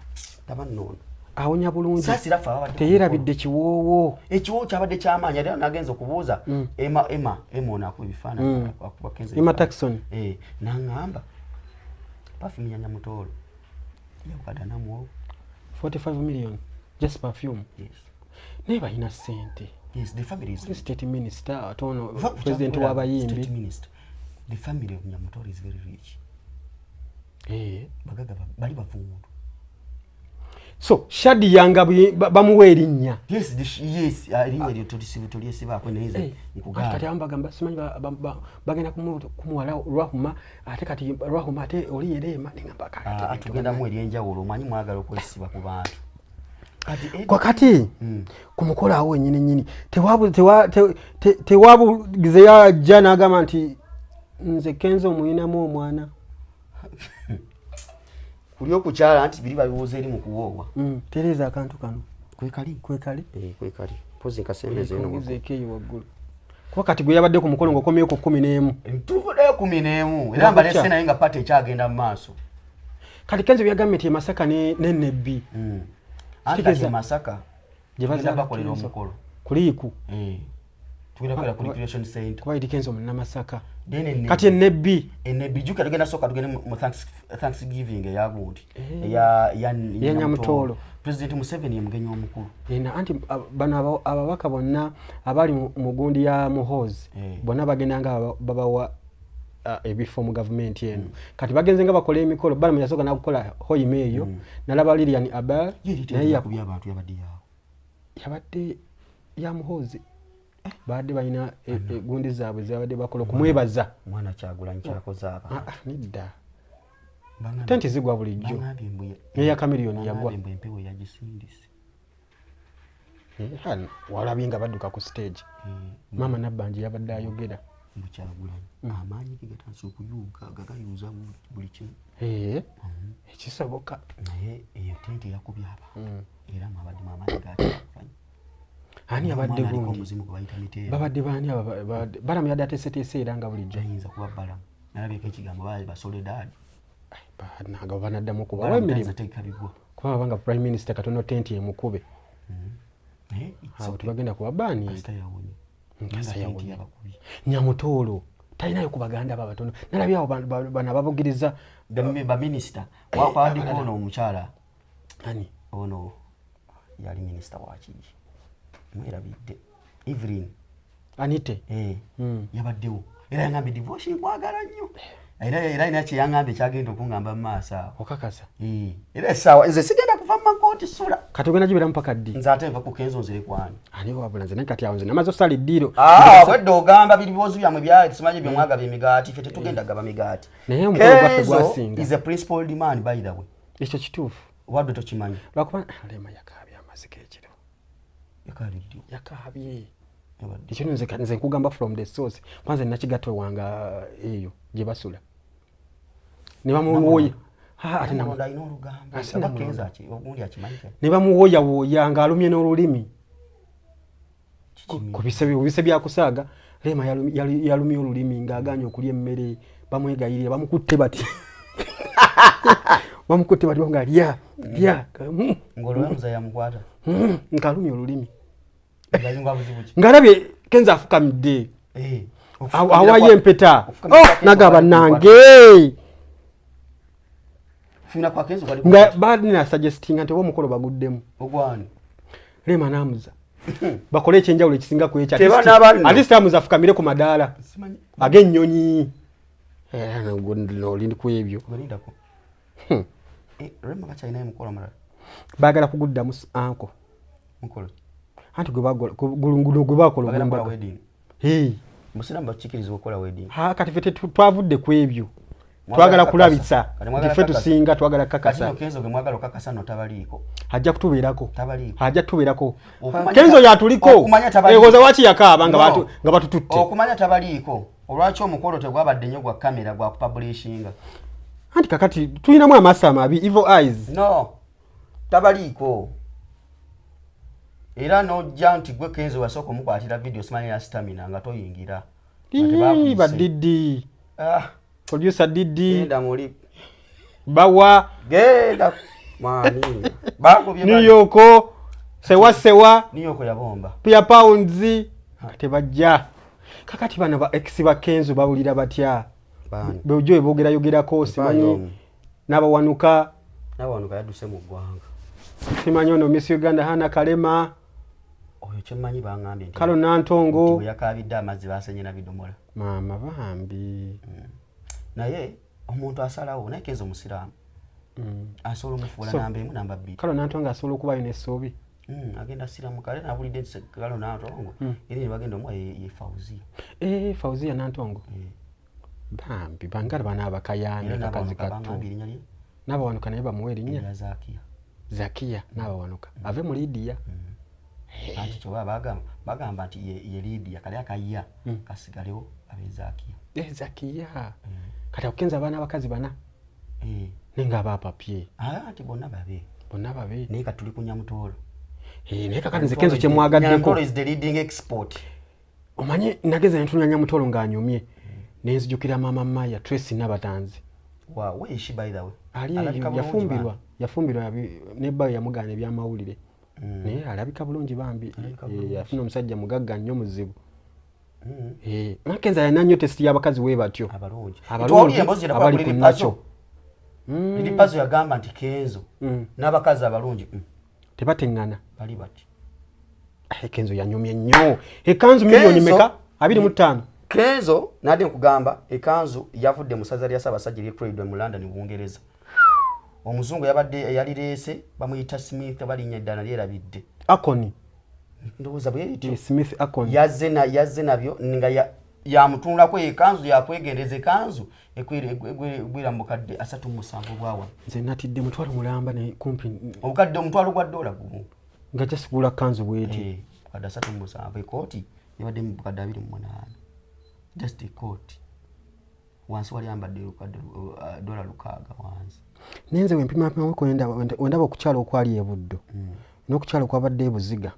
Taba nnono. Awunya bulungi. Saasira ffe ababadde. Teyerabidde kiwoowo. Ekiwoowo kyabadde kyamaanyi era nagenza okubuuza Emma Emma Emma ono akuba ebifaananyi akuba Kenzo. Emma Tuckson. Eh, n'aŋŋamba perfume ya Nyamutolo yabukadde namuwowo. 45 million just perfume. Yes. Naye balina ssente. Yes, the family is state minister ate ono Va ku president kyakulaba, w'abayimbi. State minister. The family of Nyamutolo is very rich. Eh. Bagaga bali bavundu. So Shadia nga bamuwa erinnya. Yes, yes, erinnya eryo tolyesibaako naye nze Eh, nkugamba. Kati abamu bagamba simanyi bagenda kumuwa Rahuma, ate kati Rahuma ate oli yereema, ne ngamba kati ebintu Tugendamu bannange. ery'enjawulo, omanyi mwagala okwesiba ku bantu. Kati Eddie Kwa kati, ku mukolo awo wennyini nnyini, tewabugizeyo ajja n'agamba nti nze Kenzo omuyinamu omwana. Kuli okukyala nti biri babiwoza eri mu kuwoowa. Tereeza akantu kano. Kwekali? Kwekali? Kwekali. Mpozi nkasembeza eno waggulu. Ngezeeko eyo waggulu. Kuba kati gwe yabadde ku mukolo ng'okomyewo ku 11. Tuvuddeyo 11. Era mbalese naye nga pate ekyagenda mu maaso. Kati Kenzo byagambye nti e Masaka ne Nebbi. Anti Kitegeeza kati e Masaka gye tugenda bazaala bakolera Kenzo. omukolo. Kuliiku. Tugenda kukolera ku Recreation Center. Kuba eri Kenzo Munnamasaka. Then e Kati e Nebbi. E Nebbi, jjukira tugenda sooka tugende mu Thanksgiving eya gundi. Eya Eya Nyamutolo. President Museveni ye mugenyi omukulu. Na anti, bano ababaka bonna abali mu gundi ya Muhoozi, bonna bagenda nga babawa ebifo mu gavumenti eno. Kati bagenze nga bakola emikolo, Balaam yasooka n'akukola Hoima eyo, nalaba Lilian Abel, Ye eri naye yakubye abantu yabadde yaawo. Yabadde ya Muhoozi. Baadde balina egundi zaabwe zabadde bakola okumwebaza. Mwana Kyagulanyi kyakoze abantu. Nedda. Tenti zigwa bulijjo. Bangambye mbu N'eya Chameleone yagwa. Bangambye mbu empewo yagisindise. Walabye nga badduka ku stage. Maama Nabbanja yabadde ayogera. Mbu Kyagulanyi amaanyi ge gatandise okuyuuga, gagayuuza buli kimu. Ekisoboka. Naye eyo tenti yakubye abantu. Era mwabadde mu amaanyi ga Kyagulanyi. Ani abadde Omwana aliko gundi? omuzimu gwe bayita Miteera. Babadde baani aba Balaam yadde ateeseteese era nga bulijjo. Ayinza kuba Balaam. Nalabyeko ekigambo baali ba Soledad. Ai, bannange banaddamu okubawa Balaam emirimu. tayinza teeka bigwa. Kuba baba nga Prime Minister katono tenti emukube. Naye it's Abo okay. tebagenda kuba baani. Kasita yawonye. Kasita Nga tenti yawonye. yabakubye. Nyamutoolo talinayo ku baganda abo abatono. Nalabye abo bano ababugiriza. Ba minisita. Wakwaddeko ono omukyala. Ani? Ono yali minisita wa kiki? Mwerabidde. Evelyn. Anite. Yabaddewo. Era yangambye divorce nkwagala nnyo. Era alina kye yangambye kyagenda okungamba mu maaso awo. Okakasa? Era essaawa nze sigenda kuva mu makooti sula. Kati ogenda gibeera mpaka ddi? Nze ate nva ku Kenzo nzire kwani. Ani wabula nze naye kati awo nze namaze osala eddiiro. Bwedda ogamba birowoozo byammwe bya simanyi bye mwagaba emigaati, ffe tetugenda gaba migaati. Naye omukolo gwaffe Kenzo gwasinga. is a principled man by the way. Ekyo kituufu. Wadde tokimanyi. Lwakuba Rema yakaabye amazzi g'ekiro. Yakaabye ddi? Yakaabye. Yabadde. Ekyo nze nkugamba from the source. Kwanza Nakigatte wange eyo gye basula. Ne bamuwooya. Ha, ate Namulondo alina olugambo. Ah, si Oba Namulondo. Kenzo ogundi akimanyi kati? Ne bamuwooyawooya ng'alumye n'olulimi. Kiki? Ku bise bya kusaaga, Rema yalumye olulimi ng'agaanye okulya emmere, bamwegayirira, bamukutte bati. Bamukutte bati, bamugamba, lya, lya. Ng'olwo yamukwata. Ng'alumye olulimi. Ng'ayunga buzibu ki? Ng'alabye Kenzo afukamidde. Okufukamira Awayo empeta. okufukamira Oh, kwa Kenzo nagaba kwali nange. Okufukamira kwa Kenzo kwali Nga kukwata. balina suggestinga nti oba omukolo baguddemu. Ogwani? Rema n'amuza. Bakole ekyenjawulo ekisinga ku ekyo. Tebanaaba nno. At least amuza afukamire ku madaala. Simanyi. Ag'ennyonyi. Oli ku ebyo. Gwe lindako. Rema bakyalinayo omukolo omulala. Baagala kuguddamu anko. Mukolo. Anti gwe bagola, guno gwe bakola Bagala kukola ogw'embaga. wedding. Hey. Musiraamu bakikirizibwa okukola wedding. Ha, kati ffe twavudde ku ebyo. Mwagala Twagala kakasa. kulabisa. Kati mwagala Nti ffe kakasa. tusinga, twagala kakasa. Kati no Kenzo gwe mwagala okakasa no tabaliiko. Ajja kutubeerako. Tabaliiko. Ajja kutubeerako. Okumanya Kenzo yatuliko. okumanya tabaliiko. Egoza waki yakaaba No. nga batututte. Okumanya tabaliiko. Olwaki omukolo tegwabadde nnyo gwa kamera gwa kupublishinga? Anti kakati tulinamu amaaso amabi, evil eyes. No. Tabaliiko. Era nojja nti gwe Kenzo wasooka omukwatira video, simanyi ya stamina, nga toyingira. Nga Ii, tebakuyise. Ba Didi. Ah, Producer Didi. Genda muli. Bawa. Genda mwani bagobye. New York, sewa sewa. New York yabomba. Pia Pounds nga tebajja. Kakati bano ba ex ba Kenzo bawulira batya? Baani? Bulijjo boogerayogeraako, simanyi omu. n'abawanuka. Nabawanuka yadduse mu ggwanga. Simanyi ono Miss Uganda Hana Kalema. Oyo kyemmanyi baŋŋambye nti Kalo Nantongo. Bwe yakabidde amazzi basenye na bidomola. Maama bambi. Naye omuntu asalawo, naye Kenzo omusiraamu asobola omufuula namba emu, namba bbiri. Kalo Nantongo asobola okubayo n'essuubi. Agenda siramuka ate nabulidde nti Kalo Nantongo eri ne bagenda omuwa ye Fauzia. Eh, Fauzia Nantongo. Bambi bangala bano abakayambi. Era Kakazi Nabawanuka kattu. baŋŋambye erinnya lye. N'abawanuka naye bamuwa erinnya. Erya Zakiya. Zakiya n'abawanuka ave mu Lidiya. Anti kyoba bagamba nti ye Lidiya kali akaya kasigalewo abe Zakiya. Eh, Zakiya. Kati akukenza abaana abakazi bana. Eh. Naye nga abaapapye. Ah, anti bonna babe. Bonna babe. Naye kati tuli ku Nyamutoolo. Eh, naye kakati nze Kenzo kyemwagaddeko. Nyamutoolo is the leading export. Omanyi nageza nentunya Nyamutoolo ng'anyumye, nenzijukira maama Maya Tracy Nabatanzi. Wow, where is she, by the way? Ali eyo. Alabika bulungi. Yafumbirwa. Bambi. Yafumbirwa, nebbayo yamugaana ebyamawulire, naye alabika bulungi bambi. Alabika Eh, bulungi. yafuna omusajja mugagga nnyo muzibu. Eh, Kenzo alina nnyo taste y'abakazi we batyo. Abalungi. Abalungi, Twawulira emboozi gye nakola abali ku ku Lil nakyo. Pazo. Lil Pazo yagamba nti Kenzo n'abakazi abalungi Tebateŋŋana. Bali bati. Eh, Kenzo yanyumye nnyo. Ekanzu miliyoni meka? 25. Kenzo nadde nkugamba ekanzu yavudde mu ssaza lya Ssaabasajja ery'e Croydon mu London, Bungereza. Omuzungu yabadde yalireese bamuyita Smith, balinnya eddala lyerabidde. Akoni. Ndowooza bwe lityo. Eh, Smith Akoni. Yazze nabyo nga yamutunulako ekanzu, yakwegendereza ekanzu egwera mu bukadde 37 obwawa. Nze natidde mutwalo mulamba ne kumpi. Obukadde omutwalo gwa dola gumu. Nga jasigula kanzu bweti. Eh, bukadde 37. Ekooti yabadde mu bukadde 28, just ekooti. Wansi wali ambadde obukadde dola 6 wansi. Nenze wempimapimako wendaba okukyala okwali ebuddo n'okukyala okwabadde ebuziga,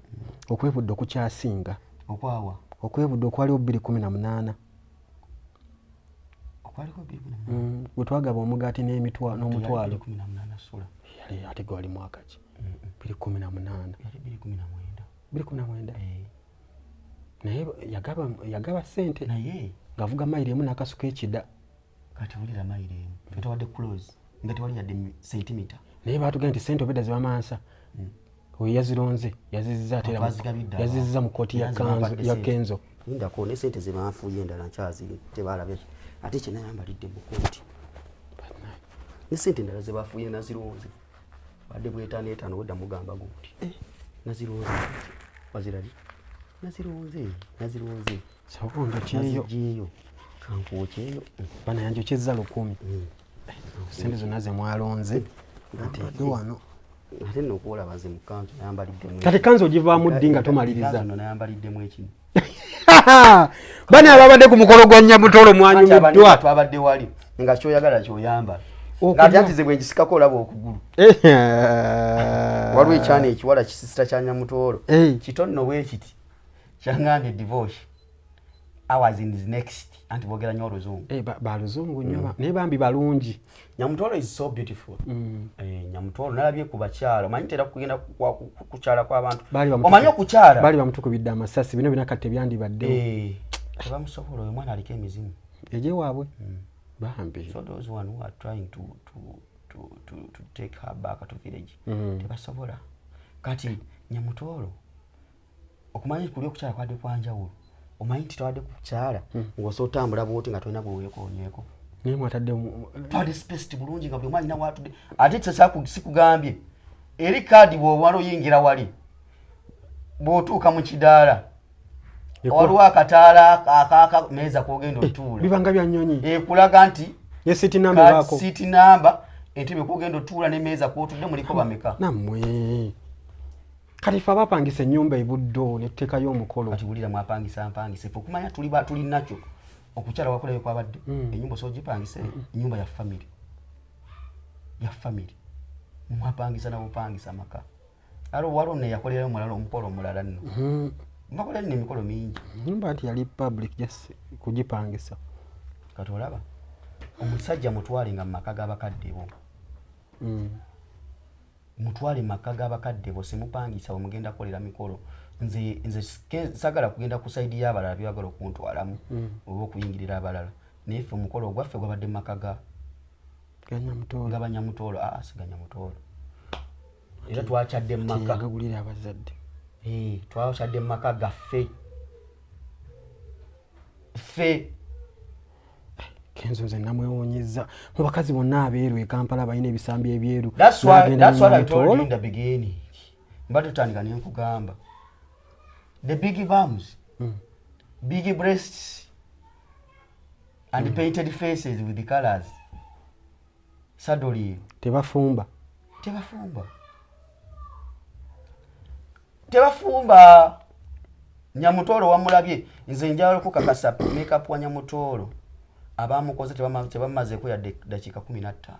okwebuddo okukyasinga. Okwawa? Okwebuddo okwaliwo 218. Okwaliko 218? Bwe twagaba omugaati n'omutwalo. 18 sula. Yali ate gwe wali mwaka ki? 218. Yali 219. 219. Eh. Naye yagaba ssente. Naye ng'avuga mayiro emu n'akasuka ekida. Kati wulira, mayiro emu nga tewadde close, nga tewali yadde sentimita. Naye baatugambye nti ssente obedda zebamansa oyo yazironze, yazizza ate era Bazigabidde. Yazizza mu kooti ya Era nze Kanzu- bampadde ya ssente. Kenzo. Lindako, ne sente zebanfuuye endala nkyaziri, tebalabye ate kyenayambalidde mu kooti. Ne sente endala zebafuuye nazironze, badde bwetaano etaano, wedda mugamba gundi nazironze, wazirabye, nazironze, nazironze. Sobondo kyeyo. Nazigyeyo kankwokyeyo. Bana yanjokyezza 1000. Sente zonna ze mwalonze nteeke wano. Ate nno okwolaba nze mu kanzu nayambaliddemu. Kati kanzu ogivaamu ddi nga tomaliriza? Nno nayambaliddemu ekino. Bana ababadde ku mukolo gwa Nyamutolo mwanyumiddwa. Twabadde wali nga kyoyagala kyoyambala. Okulya. Nga ati nze bwe ngisikako olaba okugulu. Waliwo ekyana ekiwala kisisita kya Nyamutoolo. Eh. Kito nno bwe kiti kyaŋŋambye divorce ours is next, anti boogera nnyo oluzungu. Eh, baluzungu nnyo naye bambi balungi. Nyamutoolo is so beautiful. Eh, Nyamutoolo nalabye ku bakyala, omanyi tera kugenda kukyala kw'abantu. Baali Omanyi okukyala baali bamutukubidde amasasi, bino byonna kati tebyandibaddewo. Eh, tebamusobola, oyo mwana aliko emizimu. Egyewaabwe bambi. So those one who are trying to take her back to village tebasobola. Kati Nyamutoolo okumanya kuli okukyala kwadde kwanjawulo, omanyi nti twadde kukyala ng'osobola otambula bwoti nga tolina gweweekonyeeko. Naye mwatadde Twadde spaced bulungi nga buli omu alina waatudde, ate sikugambye eri kaadi bw'omala oyingira wali bw'otuuka mu kidaala waliwo akataala akaaka meeza kwogenda otuula. Bibanga bya nnyonyi. Ekulaga nti Ne seat number baako. Seat number, entebe kwogenda otuula n'emmeeza kwotudde muliko bameka. Nammwe kati fe abapangisa ennyumba ebuddo ne tuteekayo omukolo. Kati wulira, mwapangisa mpangisa, ife okumanya tuli tuli nakyo okukyala wakulayo kwabadde enyumba osobola ogipangisa, enyumba ya family, ya family, mwapangisa nabupangisa amaka. Alo waliwo neyakolerayo omulala omukolo omulala nno. Mbakolera nno emikolo mingi. Nyumba nti yali public, just kugipangisa. Kati olaba omusajja mutwale nga mu maka g'abakadde bo. Mutwale mu maka g'abakadde bo, simupangisa we mugenda kukolera mikolo. Nze sagala kugenda ku side y'abalala byagala okuntwalamu oba okuyingirira abalala, naye ffe omukolo ogwaffe gwabadde mu maka ga Ganyamutoolo. Gabanyamutoolo. Aa, si Ganyamutoolo, era twakyadde mu maka. Yagagulira abazadde. Eh, twakyadde mu maka gaffe ffe. Kenzo nze namwewuunyizza mu bakazi bonna abeeru e Kampala balina ebisambi ebyeru. That's why, n'agenda that's what I told Nyamutoolo. you in the beginning. Mba tutandika ne nkugamba the big bums, big breasts and painted faces with the colors sadoli. Tebafumba. Tebafumba, tebafumba. Nyamutoolo wamulabye, nze njagala okukakasa makeup wa Nyamutoolo abamukoze tebamazeeko yadde dakiika 15,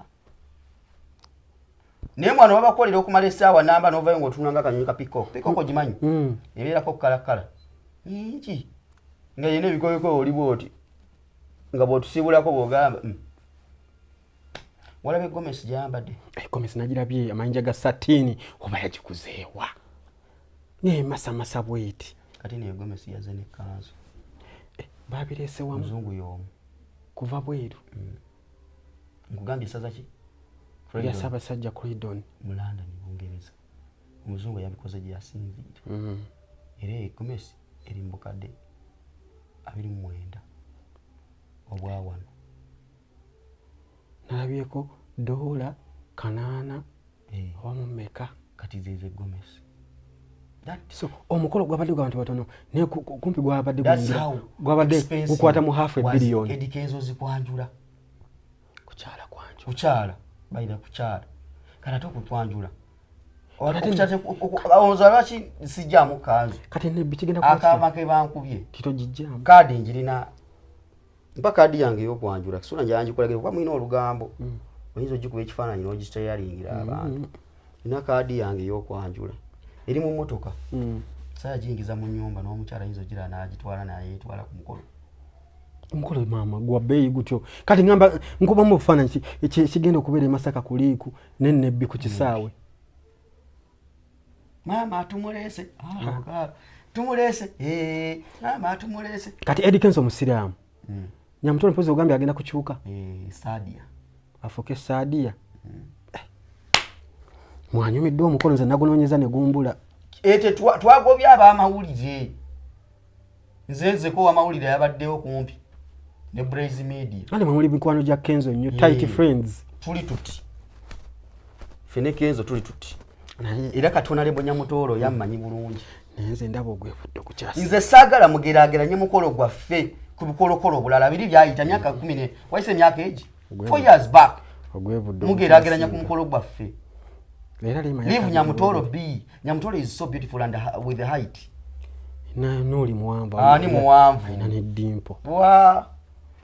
naye mwana babakolera okumala essaawa namba novayo ngaotunula nga akanyonyi ka peacock. Peacock ogimanyi? Mm. Ebeerako kalakala nyingi nga yina ebikoyeko, oli bwoti nga bw'otusiibulako bw'ogamba, Walaba egomesi gyayambadde? Gomesi nagirabye, amayinja ga satini, oba yagikuzeewa nemasamasa bweti. Kati neyo gomesi yaze nekkanzu. Babireese wamu? Muzungu y'omu. Kuva bweru? Nkugambye essaza ki? Lya Ssaabasajja, Croydon. Mu London, Bungereza. Omuzungu yabikoze gye yasinziira. Era egomesi eri mu bukadde 29 obwawano. Nalabyeko doola 800 Eh, oba mu mmeka. Kati zezo egomesi. So omukolo gwabadde gwa bantu batono, naye kumpi gwabadde gwabadde gukwata mu half ebiliyoni. Eddy Kenzo zikwanjula. Kukyala kwanjula. Kukyala, baira kukyala. Kati ate okutwanjula olowooza lwaki sijjamu kanzu? Kati nebbi kigenda. Akaama ke bankubye. Titogijjamu. Kaadi njirina, mpa kaadi yange ey'okwanjula sula njangikolagire kuba mulina olugambo. Oyinza ogikuba ekifaananyi n'ogiteyalingira abantu. Nina kaadi yange ey'okwanjula eri mu mmotoka. Saya giyingiza mu nyumba n'omukyala ayinza ogira n'agitwala nayeetwala ku mukolo. Omukolo maama gwa bbeeyi gutyo. Kati ngamba nkubamu obufaananyi kigenda okubeera e Masaka kuliiku nenebbi ku kisaawe. Maama tumuleese. Ah, tumuleese. Eh, maama tumuleese. Kati Eddy Kenzo omusiraamu, Nyamutolo mpozi ogambye agenda kukyuka. Eh, Sadia. Afuuke Saadiya. Eh, mwanyumiddwa omukolo, nze nagunoonyeza ne gumbula. Ete twagobye abamawulire. Nze nzeko wamawulire yabaddewo kumpi ne Blaze Media. Ate mwe muli mikwano gya Kenzo nnyo, tight friends. Tuli tuti ffe ne Kenzo, tuli tuti. Naye Era katonda lebo Nyamutoolo yammanyi bulungi. Naye nze ndaba ogwebudde okukyasa. Nze saagala mugeraageranye mukolo gwaffe ku bukolokolo obulala. Biri byayita myaka 10 ne wayise emyaka egi, 4 years back. Ogwebudde. Mugeraageranya ku mukolo gwaffe. Era Lima. Leave Nyamutoro be. Nyamutoro is so beautiful and with the height. Nooli muwanvu. Ani muwanvu? Alina n'eddimpo. Wa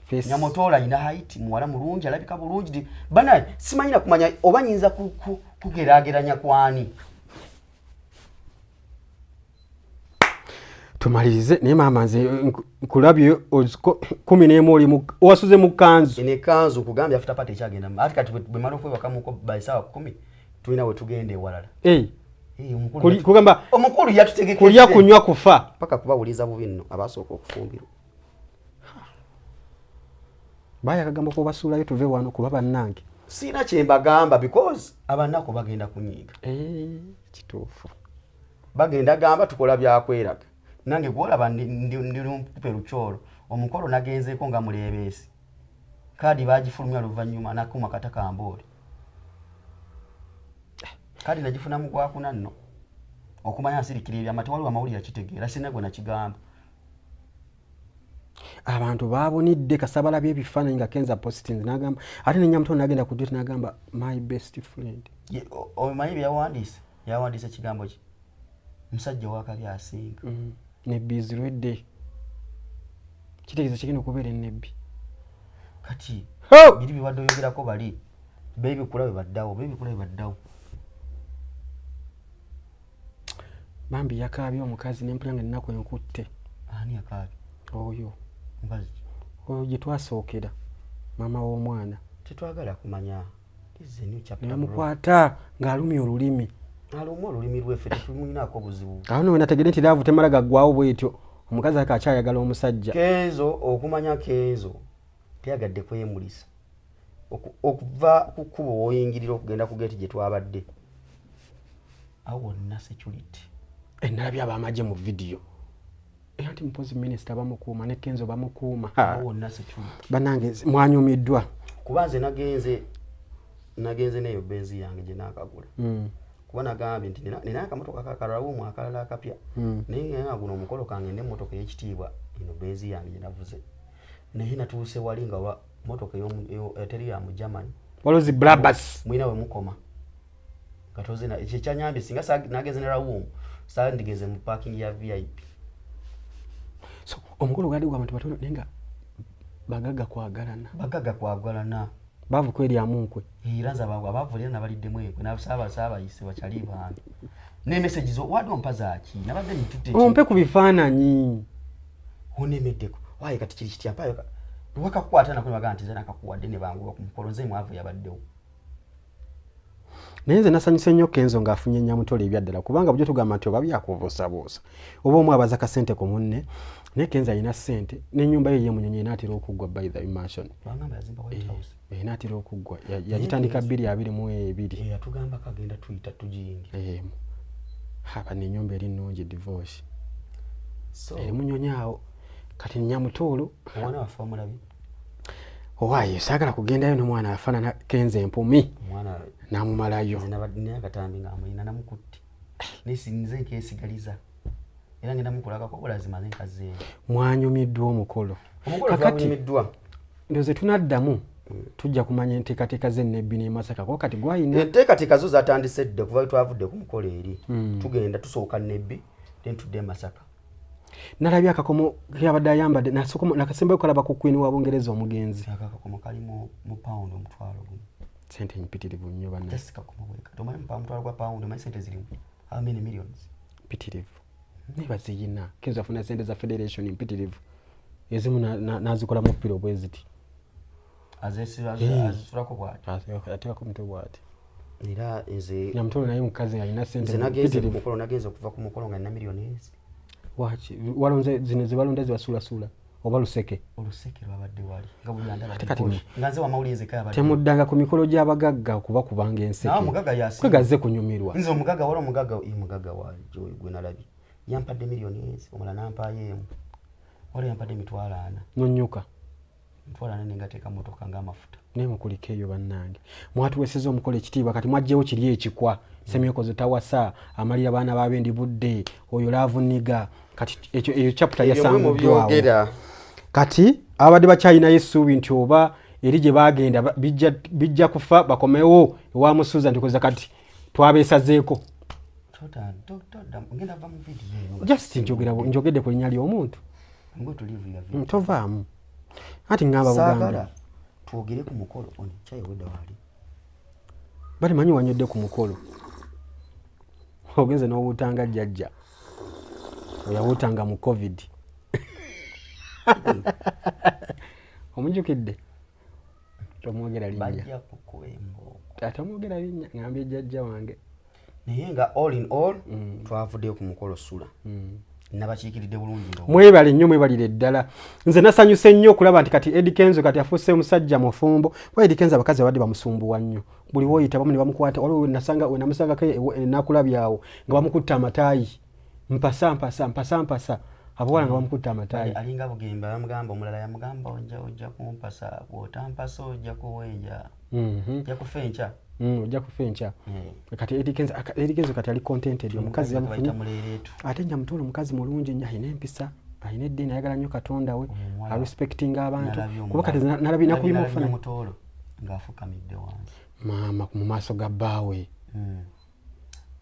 Face. Nyamutoro alina height, muwala mulungi, alabika bulungi. Banaye simanyi na kumanya oba nyinza kugeraageranya kwani. Tumalirize naye maama, nze nkulabye 11 oli wasuze mu kanzu. Eno ekanzu kugambye after party ekyagenda. Ati kati bwe mala okwebakamuko by saawa 10 tulina we tugenda ewalala. Ei, Eh, omukulu kugamba omukulu yatutegekedde. Kulya, kunywa, kufa. Paka kubawuliza bubi nno abasooka okufumbirwa. Baaya akagamba kubasuulayo tuve wano kuba bannange. Siina kyembagamba because abanaku bagenda kunyiiga. Eh, kituufu. Bagenda gamba tukola byakweraga. Nange gwolaba ndi lumpupe lukyolo. Omukolo nagenzeeko nga muleebeesi, kaadi bagifulumya luvannyuma nakuma kata kambooli. Kaadi nagifuna mu gwakuna nno okumanya nsirikira ebyama, tewaliwo amawulire akitegeera, sina gwe nakigamba. Abantu babunidde kasabala by'ebifaananyi nga Kenzo postings n'agamba, ate nenyamutono nagenda ku duty n'agamba my best friend. Omanyi bye yawandiise? Yawandiise ekigambo ki? Musajja wakabi asinga. Nebbi zirwedde, kitegeeza kigenda okubeera enebbi. Kati Ho! biri bibadde oyogerako, bali bebikula bwe baddawo, bebikula bwe baddawo. Bambi yakaabye omukazi, nempulira nga ennaku enkutte. Ani yakaabye? Oyo. Mukazi? Oyo gye twasookera, maama w'omwana. Tetwagala kumanya. This is a new chapter, bro. Nebamukwata ng'alumya olulimi. Alumwa olulimi lweffe, tetumwinaako buzibu. Awo no wenategedde nti love temala gaggwawo bwetyo, omukazi aka akyayagala omusajja. Kenzo, okumanya Kenzo teyagadde kwemulisa. Okuva ku kkubo woyingirira okugenda ku geeti gye twabadde, awo wonna security. Nalabye abamagye mu vidiyo, era nti mupozi minisita bamukuuma ne Kenzo bamukuuma. Awo wonna security. Bannange, mwanyumiddwa. Kuba nze nagenze neyo benzi yange gye naakagula. Kuba nagambye nti nina akamotoka kakalawumu akalala akapya, naye nga guno omukolo kange n'emmotoka ey'ekitiibwa, eno benzi yange gye navuze. Naye natuuse wali nga wa motoka eteri ya mu Germany. Waliwo zi Brabus. Mwina we mukoma nga toze ekyo ekyanyambye, singa nagenze ne rawumu, sandigeze mu parking ya VIP. So omukolo gwali gwa bantu batono, naye nga bagagga kwagalana. Bagagga kwagalana. Baavu kweryamu nkwe. Era nze abaavu era nabaliddemu enkwe, saabayise bakyali bange ne message zo wadde ompa zaaki, nabadde ntutte. Ompe ku bifaananyi. Onemeddeko waye kati kiri kitya? Mpayo wakakukwata nako nebagaa nti nze nakakuwadde ne banguba ku mukolo, nze mwavu yabaddewo. Naye nze nasanyuse nnyo Kenzo ng'afunye Nyamutolo ebyaddala, kubanga bujo tugamba nti oba byakubuusabuusa oba omu abaza kasente ku munne, naye Kenzo alina ssente n'ennyumba ye yemunyonyi enaatera okuggwa, by the mansion. Bangamba yazimba White House. Enaatera okuggwa. Yagitandika 2022. Eh, yatugambako agenda tuyita tugiyingira. Aba n'ennyumba eri nnungi, divorce. So eri munyonyi awo kati Nyamutoolo. Omwana waffe omulabye? Owaaye, saagala kugendayo n'omwana afaanana Kenzo empumi. Omwana. N'amumalayo. Nze nabadde naye akatambi nga amulina, namukutte, naye nze nkesigaliza era ngenda mukulagako obulazi maze nkazeeyo. Mwanyumiddwa omukolo? Omukolo Kakati twagunyumiddwa. Ndowooza tunaddamu tujja kumanya enteekateeka z'ennebbi n'e Masaka, kuba kati gwayina. Enteekateeka zo zatandise dda okuva lwe twavudde ku mukolo eri. Tugenda tusooka Nebbi, then tudde e Masaka. Nalabye akakomo keyabadde ayambadde, nakasembayo kalaba ku queen wa Bungereza omugenzi. Ako akakomo kali mu pawundi 10,000. Sente mpitirivu nnyo banna. Just kakomo bweka, tomanyi mupa 10,000 gwa pawundi, omanyi sente zirimu how many millions? Mpitirivu, naye baziyina. Kenzo afuna sente za federation mpitirivu, ezimu nazikolamu piro bwe ziti. Azisulako bwati. Ateekako mutwe bwati. Era nze Nyamutolo naye mukazi alina sente nze nagenze ku mpitirivu. mukolo, nagenze okuva ku mukolo nga nina miliyoni ezi. Waki walonze zino zebalonda zibasuulasuula oba luseke? Oluseke lwabadde wali nga buli andaba. Ate kati nga nze wamawulire nzeka yabadde. Temuddanga ku mikolo gy'abagagga okubakubanga enseke. Nawe omugagga yasinga. Kwegaze kunyumirwa. Nze omugagga wali, omugagga ye mugagga wa gwe nalabye yampadde miliyoni ezi, omulala nampaayo emu, wali yampadde 40,000. Nonyuka. 40,000 nengateeka motoka ng'amafuta. Naye mukulike eyo bannange, mwatuweeseza omukolo ekitiibwa. Kati mwajjewo kiri ekikwa semyekozo tawasa, amalira baana babendi budde, oyo love nigga. Kati ekyo eyo chapter Ebyo mwe yasanguddwawo. mubyogera. Kati abadde bakyalinayo essuubi nti oba eri gye bagenda bijja kufa, bakomewo ewa Musuuza nti koza kati twabeesazeeko. Ngenda va mu vidiyo eno. Just njogedde ku linnya ly'omuntu. I'm going to leave your video. Tovaamu anti ŋŋamba bugambi. Saagala twogere ku mukolo ono, kyayewedda wali. Bali manyi wanywedde ku mukolo, ogenze n'owuutanga jjajja oyawuutanga mu COVID, omujjukidde? Tomwogera linnya. Bajja kukuba embooko. Ate omwogera linnya, ŋambye jjajja wange. Naye nga all in all, twavuddeyo ku mukolo sula nabakiikiridde bulungi ndowooza. Mwebale nnyo, mwebalire ddala. Nze nasanyuse nnyo okulaba nti kati Eddy Kenzo kati afuuse musajja mufumbo, kuba Eddy Kenzo abakazi babadde bamusumbuwa nnyo. Buli woyita bamu ne bamukwata. Waliwo wenamusangako enakulabyawo nga bamukutta amataayi, mpasa mpasa mpasa mpasa, abawala nga bamukutta amataayi. Alinga Bugembe, bamugamba, omulala yamugamba ojja kumpasa, bw'otampasa ojja kuwenja, ojja kufa enkya. Ojja kufa enkya. Kati Eddy Kenzo kati ali contented, omukazi Omukazi yamufunye. bayita Muleereetu. Ate Nyamutoolo omukazi mulungi nnyo, alina empisa, alina eddiini, ayagala nnyo Katonda we, Omuwala. arespectinga abantu. Nalabye Kuba kati omuwala. nalabye nakubimu Nalabye obufaananyi. Nyamutoolo ng'afukamidde wansi. Maama mu maaso ga bbaawe.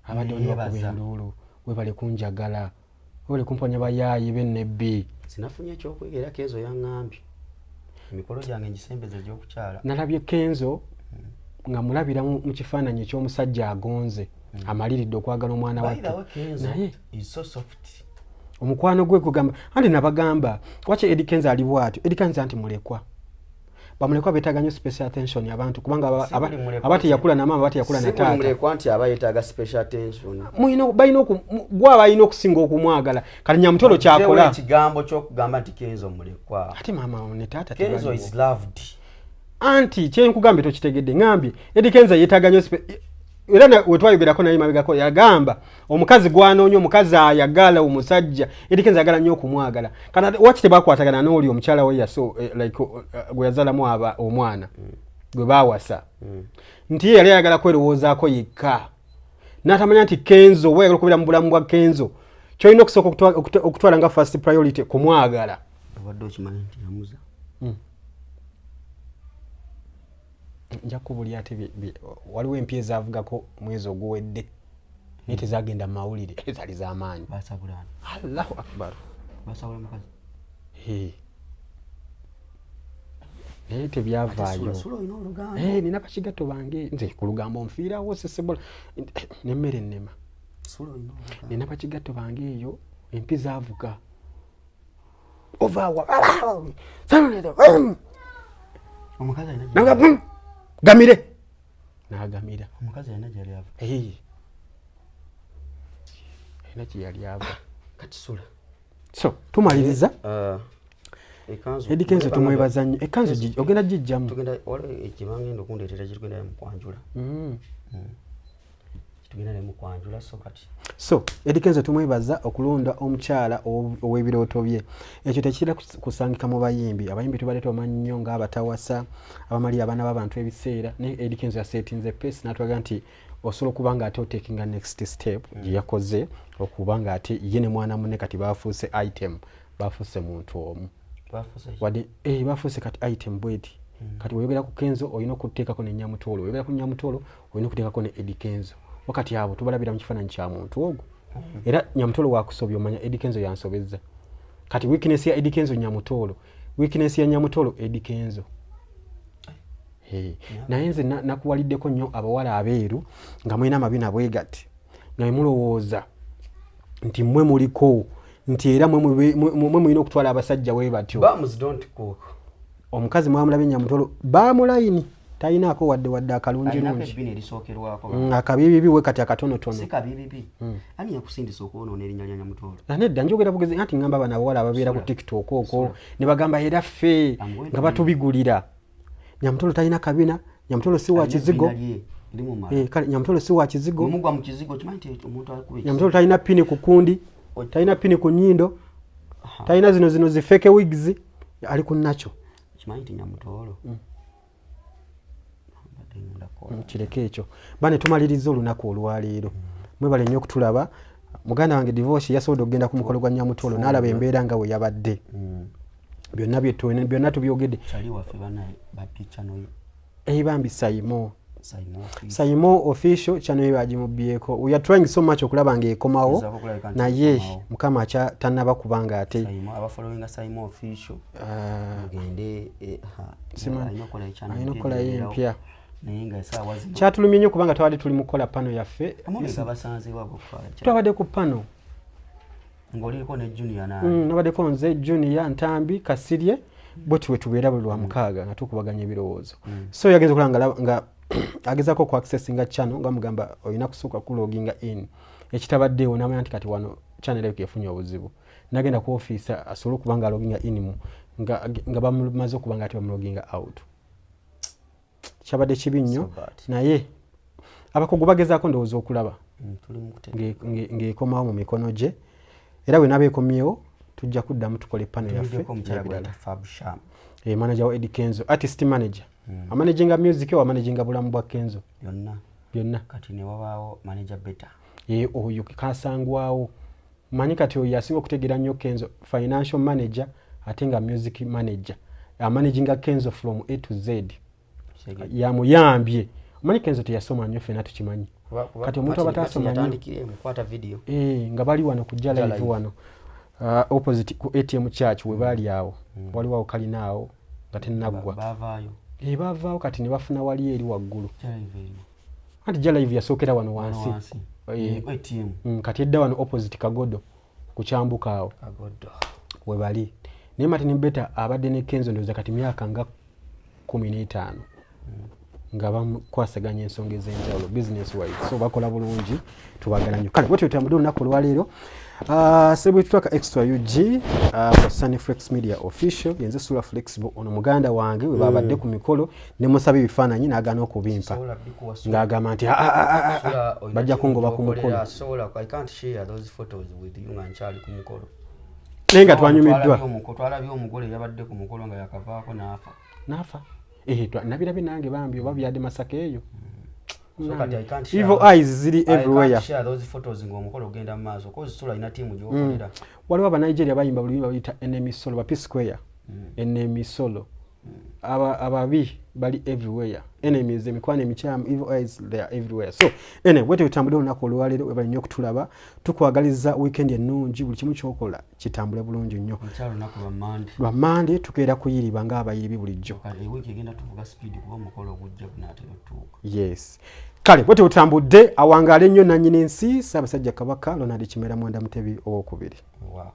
Abadde Yeebaza. oni bakuba enduulu, webale kunjagala, webale kumponya bayaayi b'ennebbi. Sinafunye ekyokuyiga era Kenzo yaŋŋambye emikolo gyange ngisembeza egy'okukyala. Nalabye Kenzo. Nga mulabira mu kifaananyi eky'omusajja agonze, amaliridde okwagala omwana By the wattu. way, Kenzo Naye is so soft. Omukwano gwe gugamba anti nabagamba waki Eddy Kenzo ali bwatyo. Eddy Kenzo anti mulekwa, bamulekwa beetaaga nnyo special attention abantu, kubanga Si buli mulekwa aba teyakula na maama, aba teyakula na Si buli taata. Mulekwa nti aba yeetaaga special attention. Gwe aba alina okusinga okumwagala. Kati Nyamutolo kyakola Oggyewo ekigambo ky'okugamba nti Kenzo mulekwa. Ate maama ne taata Kenzo tebaliwo. is loved. Anti kyenkugambye tokitegedde. Ŋambye Eddy Kenzo yeetaaga nnyo era wetwayogerako naye mabegako yagamba omukazi gwanoonya, omukazi ayagala omusajja. Eddy Kenzo ayagala nnyo okumwagala. Kati waki tebakwatagana n'oli omukyala we yaso like gwe yazalamu aba omwana gwe baawasa, nti ye yali ayagala kwerowoozaako yekka n'atamanya nti Kenzo oba oyagala okubeera mu bulamu bwa Kenzo, kyolina okusooka okutwala nga first priority kumwagala. Obadde okimanyi nti yamuza? Nja kubulya ate waliwo empya ezavugako mwezi oguwedde naye tezagenda mu mawulire, zaali z'amaanyi. Basabulana. Allahu akbar. Basabula mukazi. He. Naye tebyavaayo. Sula, olina olugambo. Eh, nina bakigatto bange. Nze ku lugambo nfiirawo sesebola nemmere ennema. Sula, olina olugambo. Nina bakigatto bange eyo empi zaavuga ovaawa. Omukazi alina Gamire n'agamira. Omukazi alina gyali ava. Eh. Alina kye yali ava. Kati Sula, So tumaliriza. Ekanzu. Eddy Kenzo tumwebaza nnyo. Ekanzu ogenda gijjamu? Tugenda, waliwo ekibangenda okundeetera kitugenda mu kwanjula. Kitugenda naye mu kwanjula, so kati So Eddy Kenzo tumwebaza okulonda omukyala ow'ebirooto bye. Ekyo tekirina kusangika mu bayimbi. Abayimbi tubadde tubamanyi nnyo ng'abatawasa, abamalira abaana b'abantu ebiseera, naye Eddy Kenzo yasetinze pace n'atulaga nti osobola okuba nga ate otakinga next step gye yakoze okuba nga ate ye ne mwana munne kati bafuuse item, bafuuse muntu omu. Bafuuse ki? Wadde bafuuse kati item bweti. Kati weyogera ku Kenzo olina okuteekako ne Nyamutolo, oyogera ku Nyamutolo olina okuteekako ne Eddy Kenzo. Wakati abo tubalabira mu kifaananyi kya muntu ogwo. Era Nyamutolo wakusobya omanya Eddy Kenzo yansobezza. Kati weakness ya Eddy Kenzo Nyamutolo, weakness ya Nyamutolo Eddy Kenzo. Hey. Naye nze nakuwaliddeko nnyo abawala abeeru nga mulina amabina bwe gati, nga mulowooza nti mmwe muliko, nti era mwe mulina okutwala abasajja we batyo. Bums don't cook. Omukazi mwamulabye Nyamutolo bamulayini talinaako wadde Alinako akalungirungi. Ebbina erisookerwako. Akabibibi we kati akatonotono. Si kabibibi. Ani yakusindisa okwonoona erinnya lya Nyamutolo? Nedda, njogera bugezi anti ngamba bano abawala ababeera ku TikTok okwo ne bagamba era ffe I'm going nga batubigulira. Nyamutolo talina kabina, Nyamutolo si wa Alina kizigo. ebbina lye limumala. Eh, kale Nyamutolo si wa kizigo. Bwe mugwa mu kizigo kimanyi nti omuntu akuba ekizigo. Nyamutolo talina pini ku kundi, talina pini ku nnyindo, talina zino zi fake wigs, ali ku nakyo. Kimanyi nti Nyamutolo mbadde ngenda kukola. Kireke ekyo bane. Tumaliriza olunaku olwaleero. Mwebale nnyo okutulaba. Muganda wange Divorce yasobodde okugenda ku mukolo gwa Nyamutolo n'alaba embeera nga bwe yabadde. Byonna byonna tubyogedde. Kyali waffe bana bappye channel ye. Eibambi Saimo. Saimo Official. Saimo Official channel ye bagimubbyeko. We are trying so much okulaba ng'ekomawo, Gezaako okulabika nti naye ekomawo. Mukama akya tannaba kubanga ate Saimo, abafollowinga Saimo Official, mugende alina okukola channel alina empya okukolayo ebeerawo. empya. Naye nga esaawa zino Kyatulumye nnyo kubanga twabadde tuli mu kukola pano yaffe. Amawulire gabasanzeewo ag'okutwala channel. Twabadde ku pano. Ng'oliko ne Junior nange. Nabaddeko nze, Junior, Ntambi Kasirye, bwe tuwe tubeera buli lwa mukaaga nga tukubaganya ebirowoozo. So yagenza okulaba nga agezaako ku accessinga channel, nga mugamba olina kusooka kuloginga in, ekitabaddeewo. Namanya nti kati wano channel eyo efunye obuzibu. Nagenda ku office asobole okuba nga aloginga in mu nga bamaze okuba nga ate bamuloginga out. Kyabadde kibi nnyo. So bad. Naye abakugu bagezaako ndowooza okulaba Tuli mu kuteeka. Ng'ekomawo mu mikono gye, era bwe naaba ekomyewo tujja kuddamu tukole pano yaffe Tumiddeko omukyala n'ebirala. gwayita Fab Sham. Manager wa Eddy Kenzo, artist manager, amanaginga music o amanaginga bulamu bwa Kenzo? Byonna. Byonna. Kati ne wabaawo manager Beta. Oyo kasangwawo manyi kati oyo yasinga okutegeera nnyo Kenzo, financial manager ate nga music manager, amanaginga Kenzo from A to Z. Yamuyambye. Omanyi Kenzo teyasoma nnyo, ffenna tukimanyi. Kati omuntu aba tasoma nnyo. Yatandikire mukwata video. Nga bali wano kujja Kujja live live. wano opposite ku ATM Church we baali awo. Waliwo awo kalina awo nga tennaggwa. Baavaayo. Bavaawo kati ne bafuna wali eri waggulu. Anti Ja Live yasookera wano wansi. Kati edda wano opposite Kagodo ku kyambuka awo webali. Naye Martin Beta abadde ne Kenzo ndowooza kati myaka nga 15 nga bakwasaganya ensonga ez'enjawulo business wise, so bakola bulungi, tubagala nnyo. Kale bwetyo tutambudde olunaku olwaleero. Sebwetutaka Extra UG for Sunny Flex Media Official. Yenze Sula Flexible, ono muganda wange we babadde ku mikolo ne musaba ebifaananyi n'agaana okubimpa ng'agamba nti ah, ah, ah, ah, bajja kungoba ku mukolo. Naye nga twanyumiddwa. Twalabye omugole yabadde ku mukolo nga yakavaako n'afa. N'afa. Nabirabye nange bambi, oba byadde Masaka eyo. Evil eyes ziri everywhere. Ng'omukolo ogenda mu maaso kozisula alina tiimu gyokolera. Waliwo Abanigeria bayimba buli bayita enemy solo ba P Square. Enemy solo. Ababi bali everywhere, enemies, emikwano emikyamu, evil eyes, they are everywhere. So anyway, bwetyo tutambudde olunaku olwaleero. Webale nnyo okutulaba, tukwagaliza weekend ennungi, buli kimu kyokola kitambule bulungi nnyo. Lwa Mande tukeera kuyiriba ng'abayiribi bulijjo. Yes, kale bwetyo tutambudde. Awangaale nnyo nannyini nsi, Ssaabasajja Kabaka Ronald Kimera Mwenda Mutebi Owokubiri. Wow.